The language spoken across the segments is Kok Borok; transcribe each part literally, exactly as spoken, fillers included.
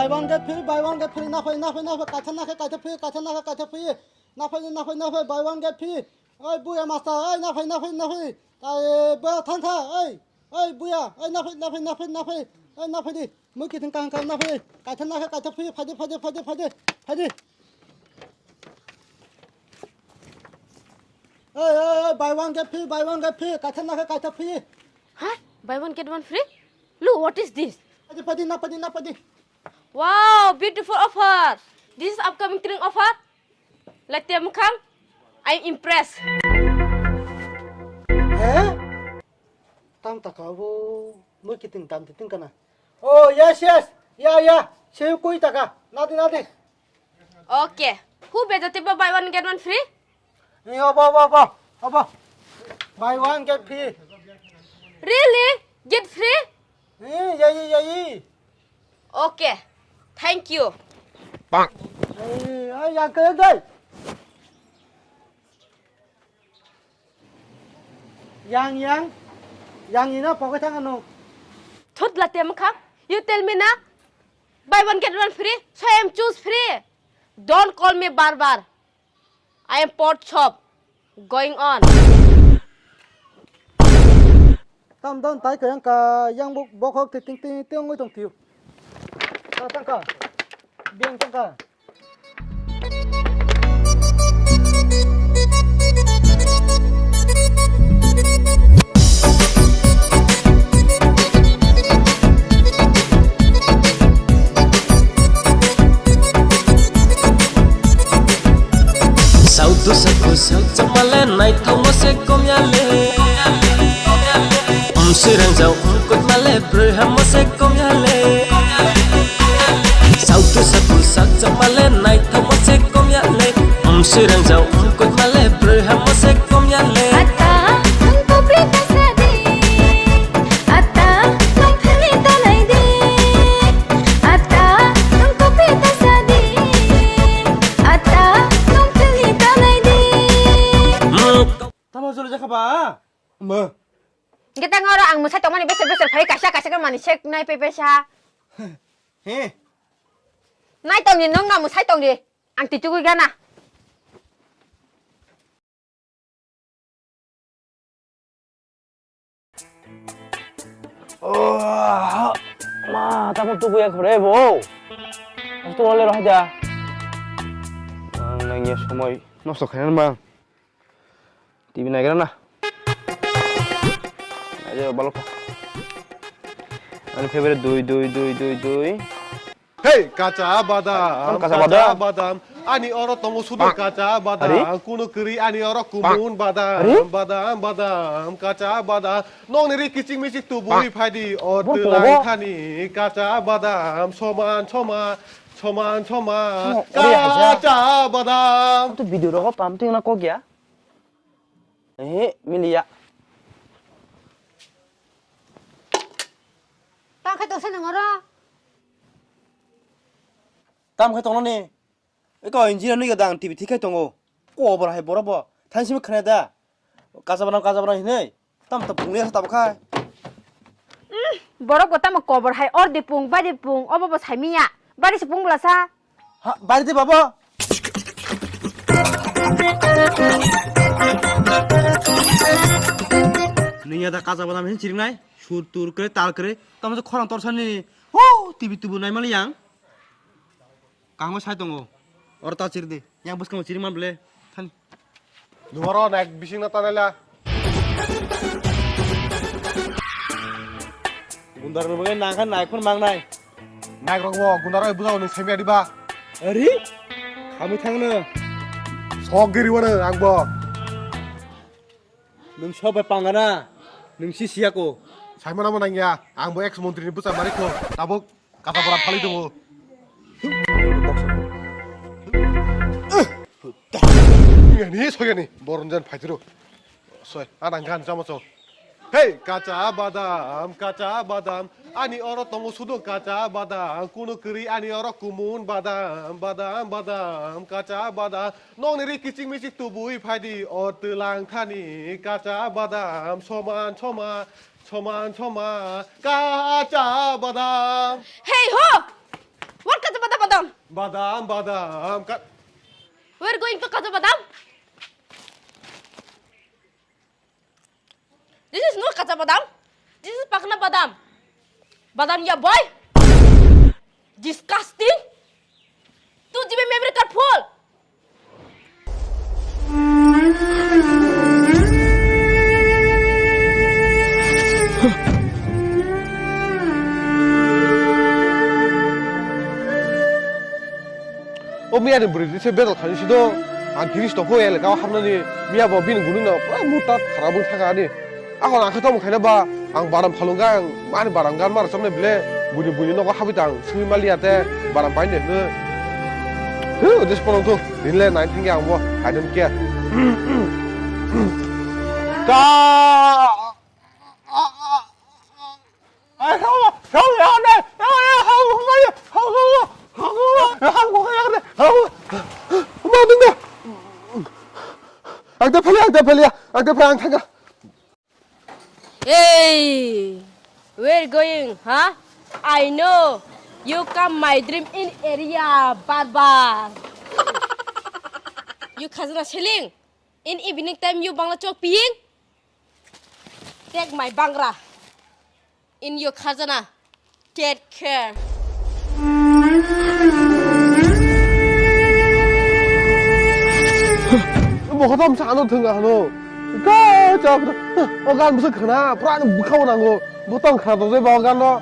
One get free, buy one get free, na phai, na phai, na phai, kaitha na khe, kaitha free, kaitha na khe, kaitha free, na phai, na phai, na phai, buy one get free. Oi, buya master, oi, na phai, na phai, na phai. Ai, buya thang tha, oi, oi, buya, oi, na phai, na phai, na phai, na phai, oi, na phai di. Mui kiting kaham kaham na phai, kaitha na khe, kaitha free, phai di, phai di, phai di, phai di, phai di. Oi, oi, oi, buy one get free, buy one get free, kaitha na khe, kaitha free. Huh? Buy one get one free? Look, what is this? Phai di, phai di, na phai di, na phai di. Wow, beautiful offer. This is upcoming training offer. Latia mukhang, I'm impressed. He? Tam taka bo, mui kiting tam titing kana. Oh, yes, yes. Ya, ya. Sew kui taka. Nadi, nadi. Okay. Who bejati ba buy one get one free? Ni obo, obo, obo. Obo. Buy one get free. Really? Get free? Eh, ya, ya, ya, ya. Okay. Thank you. Bang. Eh, ay, yang kaya dai. Yang, yang. Yang ina pocket thang ano. Thut latia mukhang. You tell me na. Buy one get one free. So I am choose free. Don't call me bar bar. I am pot shop. Going on. Tam don tai kaya ka yang bok bok hok ting ting ting oi tong tiu. Ta tang ka. Biang tang ka. Sautu saku sauk chamale naithok mo se komyale. Umsirang jau ungkut male broi hamo se komyale. Sautu saku sauk chamale naithok mo se komyale. Umsirang jau ungkut male broi hamo se komyale. Ata, ang kopri kasadi. Ata, ang thani tanai di. Ata, ang kopri kasadi. Ata, ang thani tanai di. Tamo jolo jakha ba? Ma. Kita ngoro ang musai tongmani besar besar phai kaisa kaisa ke mani sek nai pe pesa. He. Nai tong ni nung na musai tong di. Ang titugui gana. Oh, ma, tamo tuku ya khore bo. Aku tu wale roh ja. Nang nang ya somoi nosto khayan bang. T V naigra na. Ayo balok. Ani favorite dui dui dui dui dui. Hey, kacha badam, ano kacha kacha badam? Badam. Ani oro tongo sudu kacha badam. Ari? Kuno kiri ani oro kumun badam. Ari? Badam, badam, kacha badam. Nong niri kiching miching tubui phaidi o twilang thani kacha badam soman soman soman soman. Ano, ori aja. Kacha badam. Ano tu video rogo pam tu na kok ya? Eh, miliya. Tang khai tongsa nang oro. Tam khai tongna ni. Eko engineer ni gadang T V thik khai tongo. Ko obor hai borok bo. Thansi mi khna da. Kacha banam, kacha banam hinai. Tam ta bung ya ta khai. Borok bo tamo kobor hai or de pung, bai de pung, obo bo saimiya. Bai de se pung bwlasa. Ha, bai de babo. Nini ada kacha badam hin chiringnai, sur tur kre, tal kre, tamo se khorang torsani. Ho, T V tubu nai mali yang. Kahmo sai tongo. Oro ta chiri di. Yang bwskango chiri man ble. Thani. Duhoro naik bising na tanela. Gundar ni bagai nang khan naik phun mang nai. Naik rok bo gundar oi bujao ni semi adi ba. Ari? Kami thang na. Sok giri wana ang bo. Nung sok bai pangana. Nung si siya ko. Sai mana mana ya. Ang bo ex montri ni bwsa mari ko. Tabuk Kata bora phali tongo. Ngani soyani boron jan phaitiro. Soy, anang gan chama chong. Hey, kacha badam, kacha badam. Ani oro tongo sudo kacha badam. Kuno kiri ani oro kumun badam, badam, badam, kacha badam. Nong niri kiching miching tubui phaidi o twilang thani kacha badam soman soman. Soman soman kacha badam. Hey ho! What kacha badam, badam? Badam, badam. Ka- We're going to kacha badam. This is not kacha badam. This is pakna badam. Badam ya boy. Disgusting. Tu jibe memory card full. O miya ni bwrwi se bedal khainwi sido. Ang girish tongkho elaka o hapnani, miya bo bini gwnwi no pura muta khara bwng thaka ani. Ako na khe tamo khaina ba, ang baram phalung ga, ang mani baram gan mar chomne bile, buni buni nogo habwi tang, swi maliya te, baram pai ne hwno. Huh, this porong tu, rinle nine thangya ang bo, I don't care. Ka. Ang ta phalia, ang ta phalia, ang ta phalia, ang thangka. Hey, where going, huh? I know you come my dream in area, Barbar. You khajana selling. In evening time you bangla chok piying. Take my bangra in your khajana. Take care. Bo khatam sa ano thang ano. Ka cha o gan bwsa khana pura bwkha nango. Bo tong khana to ba gan no.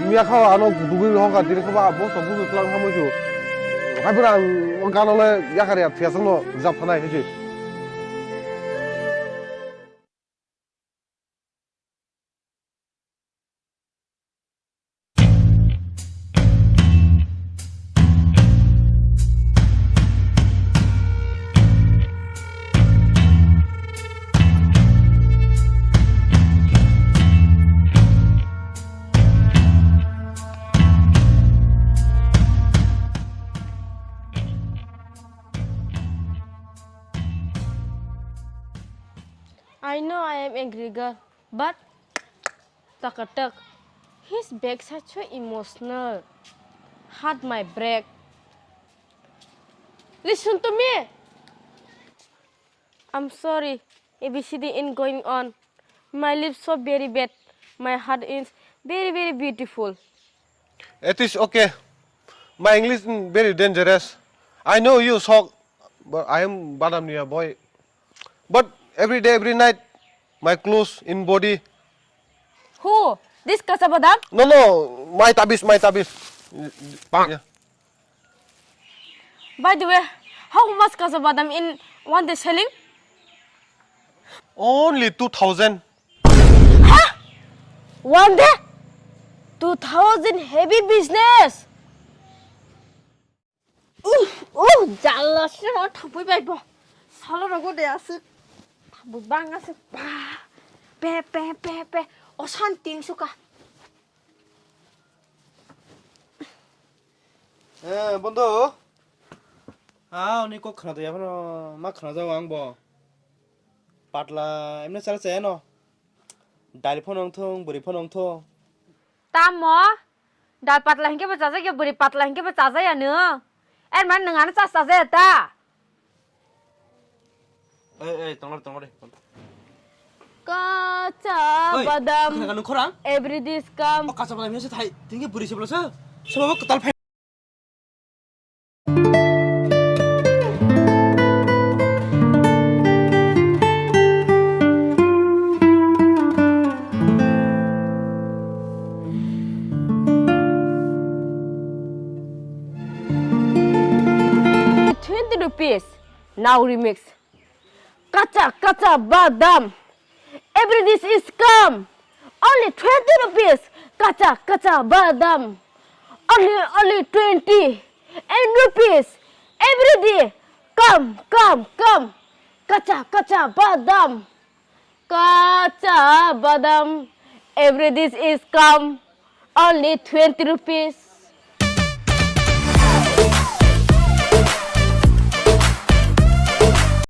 Miya kha ano dugwi ho ga tiri kha ba bo so bu tlang kha mo chu. Hai pura ang gan le yakar ya thiya sangno jap thanai hi. I know I am angry girl, but takatak, his backside so emotional, hurt my break. Listen to me. I'm sorry, A B C D in going on. My life so very bad. My heart is very, very beautiful. It is okay. My English is very dangerous. I know you shock, but I am Badamnia boy. But every day, every night, my clothes in body. Who? This Kacha Badam? No, no, my tabis, my tabis. Yeah. By the way, how much Kacha Badam in one day selling? Only two thousand. Huh? One day? Two thousand heavy business. Uh, uh, jalla se thapui bai bo. Salo rogo de asuk. Thapui bang asuk. Ba. Pe, pe, pe, pe. Osan ting suka. Eh, bondo. Ah, oni kok khna de yaphano ma khna jao ang bo. Patla emne chal chaya no. Dal phano wngthong, bwrwi phano wngthong. Tamo? Dal patla hinkhe bo chajakya, bwrwi patla hinkhe bo chajakya no. Er man nwng ano chas chajakya ta? Ei, ei, tongla, tongla de. Kacha Oi, badam. Khna nung khorang? Every day is come. O kacha badam se thai, tingke bwrwi se bwlasa. Sobo kwtal phai. Twenty rupees. Now remix. Kacha kacha badam. Every dish is come. Only twenty rupees. Kacha kacha badam. Only, only twenty. Eight rupees. Every day. Come, come, come. Kacha kacha badam. Kacha badam. Every dish is come. Only twenty rupees.